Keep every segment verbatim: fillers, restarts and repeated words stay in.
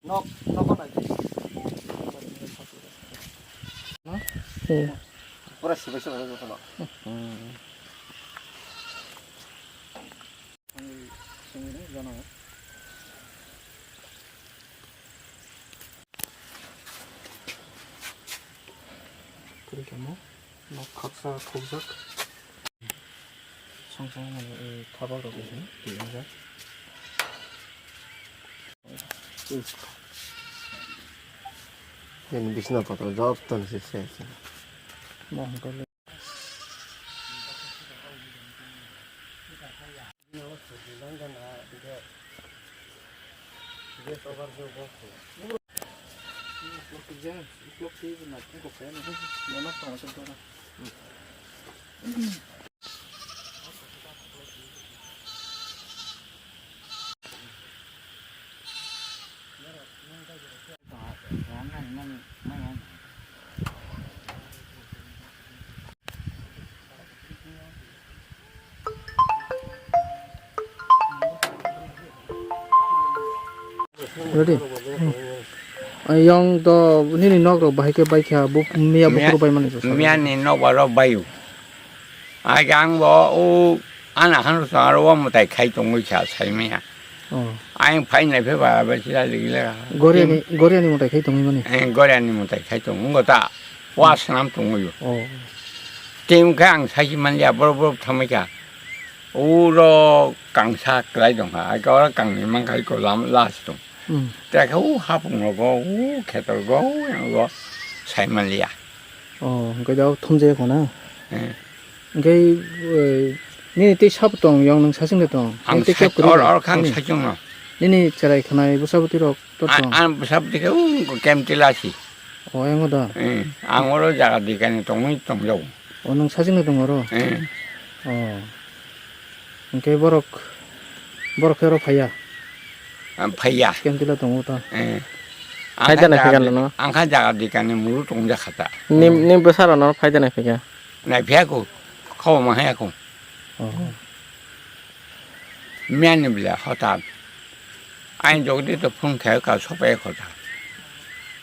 Nok, nok ko nai. Hmm. Pura sibai sibai joto no. Tei tamo nok khaksa khukjak. Song song mani, eh, thabak rok twi wngjak. Nini bisna kotor joto ni se se se. Mo hwnkhe le. Ready? Hmm. Ayang to nini nok rok bahai khe bai kha, bo miya buphuru bai mani. Miya ni nok ba rok bai o. Ai ang bo o ana han sa ro wa mutai khai tongwi kha sai miya. Oh. Ang phai nai phe ba ba sila ligila. Goria ni, goria ni mutai khai tongwi mani. Eh, goria ni mutai khai tong ngo ta. Wa swnam tongwi. Oh. Tim kha ang sai man ya bor bor thamai kha. Uro kangsa kwlai tong kha, ai khe oro kangni man kha, iko lam last tong. Hmm. Tei khe o hapung rogo, o khetor rogo, o yang rogo sai man liya. Oh, hwnkhe da thumjak kho na? Eh. Hwnkhe, eh, nini tei sabo tong, yang nwng sachwng de tong? Ang nini tei sa-, kebkwrwi or, bai? Or kha ang sachwng no. Nini cherai khanai bwsa bwtwi rok to tong? Ang bwsa bwtwi khe o kemtila si. Oh, yang da? Eh, ang oro jaga dikani tongwi tongjago. Oh, nwng sachwng de tong oro? Eh. Oh. Hwnkhe borok, borok khe oro phaiya? Ah, phaiya. Kemtila tongo ta? Eh. Phai da nai phaikan nono? Ang kha jaga dikani muru tongjak kha ta. Nim, nim bwsa rok nono phai da nai phaika? Nai phaiya ko, khobor ma haya ko. Oh. Miyani bwla hotat. Ain jogdi to phone khe ka sopai khota.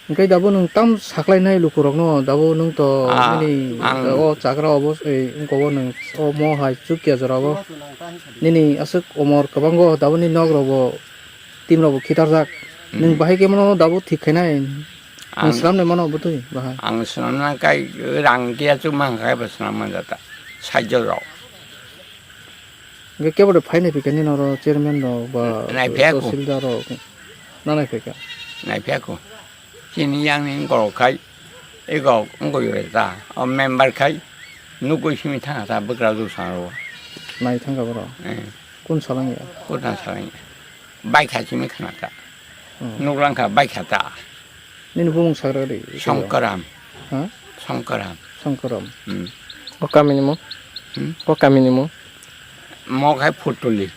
Hwnkhe dabo nwng tam saklainai lukurokno, dabo nwng to nini o chagra obo, eh, wngkha o nwng o mo hai chukya jorao nini aswk omor kwbango, dabo nini nok rokbo team rokbo khitarjak. Nwng bahai khe mano dabo thik khainai. Nwng swnamnai mano bwtwi bahai. Ang swnamna kai rang kiya chuma hwnkhe bo swnam manjata. Sajjo rok. Hwnkhe kebo de phai nai phikha nini oro chairman rok ba tahsildar rok? Na nai phikha? Nai phikha. Chini yang ni gorok khai, ego wngkha ta, o member khai, nugui simi thangkha ta bwkra dusang rok. Nai thangkha borok? Eh. Kun salang ya? Kun salang ya? Baikha simi khna ta. Hmm. Nuklangkha baikha ta. Nini bumung sagra di? Songkaram. Ha? Songkaram. Songkaram. Hmm. O kami ni mo? Hmm? O kami ni mo? Mo khai Phutuli.